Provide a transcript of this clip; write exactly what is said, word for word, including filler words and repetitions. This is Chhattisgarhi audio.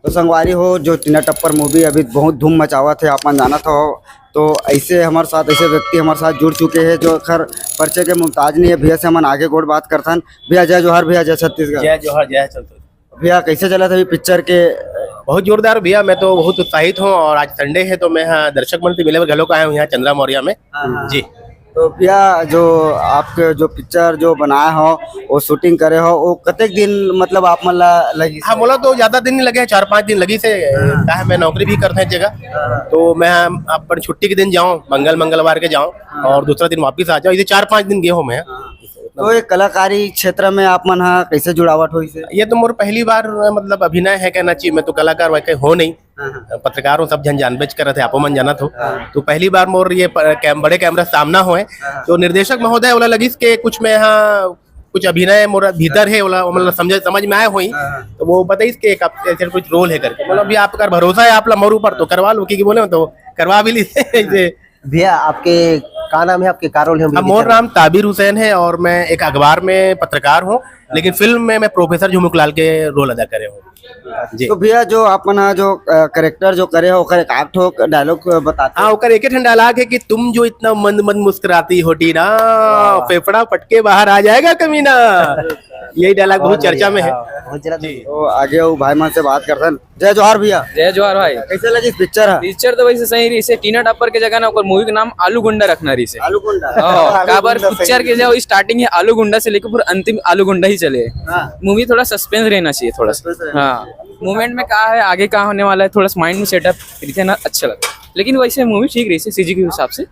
तो संगवारी हो, जो टीना टप्पर मूवी अभी बहुत धूम मचावत हे, आप मन जानत हो, तो ऐसे हमारे साथ, ऐसे व्यक्ति हमारे साथ जुड़ चुके हैं जो खैर परिचय के मोहताज नहीं है। भैया से हमन आगे गोठ बात करथन। भैया जय जोहार, भैया जय छत्तीसगढ़। जय जोहार, जय छत्तीसगढ़। भैया कैसे चलत हे अभी पिक्चर के? बहुत जोरदार भैया, मैं तो बहुत उत्साहित हूँ और आज संडे है तो मैं यहाँ दर्शक मंडल से मिले बर घलो आया हूँ यहाँ चंद्रा मौर्या में। जी। तो भैया जो आपके जो पिक्चर जो बनाए हो, वो शूटिंग करे हो, वो कतेक दिन मतलब आप मन ला लगी? हाँ, मोला तो ज्यादा दिन नहीं लगे, चार पाँच दिन लगी से। काहे मैं नौकरी भी करते हैं एक जगह, तो मैं अपन छुट्टी के दिन जाऊँ, मंगल मंगलवार के जाऊँ और दूसरा दिन वापस आ जाऊँ। इसे चार पाँच दिन गए हो मैं। तो ये कलाकारी क्षेत्र में आप मन हा कैसे जुड़ावट होइस हे? ये तो मोर पहली बार, मतलब, अभिनय है कहना चाहिए, मैं तो कलाकार वैसे हो नहीं, पत्रकार हूँ, सब झन जानबेच करत हे, आपो मन जानत हो। तो पहली बार मोर ये प-, कैम-, बड़े कैमरा सामना होए, तो निर्देशक महोदय ओला लगिस के कुछ मैं यहाँ कुछ अभिनय मोर भीतर है, ओला मतलब समझ समझ में आए होई, तो वो बताइस के एक आप-, ऐसे कुछ रोल है करके, मतलब, ये आपका भरोसा है आप ला मोर ऊपर, तो करवा लो, क्योंकि बोले तो करवा भी ली ऐसे। भैया, आपके का नाम है, आपके का रोल है? हाँ, मोर नाम ताबिर हुसैन है और मैं एक अखबार में पत्रकार हूँ, लेकिन फिल्म में मैं प्रोफेसर झुमुकलाल के रोल अदा करे हूँ। जी। तो भैया जो आप मन हा जो कैरेक्टर जो करे हो, ओकर एक आध ठो डायलॉग बताते। हाँ, ओकर एक ठन डायलॉग है कि तुम जो इतना मंद मंद मुस्कुराती हो टीना, फेफड़ा फटके बाहर आ जाएगा कमीना। यही डायलॉग बहुत चर्चा में है। बहुत जल्द। जी। तो आगे वो भाई मन से बात करथन। जय जोहार भैया। जय जोहार भाई। कैसे लगिस पिक्चर हा? पिक्चर तो वैसे सही रहिस हे, टीना टप्पर के जगह ना ओकर मूवी के नाम आलू गुंडा रखना रहिस हे। आलू गुंडा। हाँ, काबर पिक्चर के जो स्टार्टिंग है आलू गुंडा से लेके पूरा अंतिम आलू गुंडा ही चले। हाँ। मूवी थोड़ा सस्पेंस रहना चाहिए थोड़ा सा। Suspense रहना हाँ, मूवमेंट में का है, आगे का होने वाला है, थोड़ा सा माइंड में सेटअप रहिथे ना, अच्छा लगता। लेकिन वैसे मूवी ठीक रहिस हे, सीजी के हिसाब से।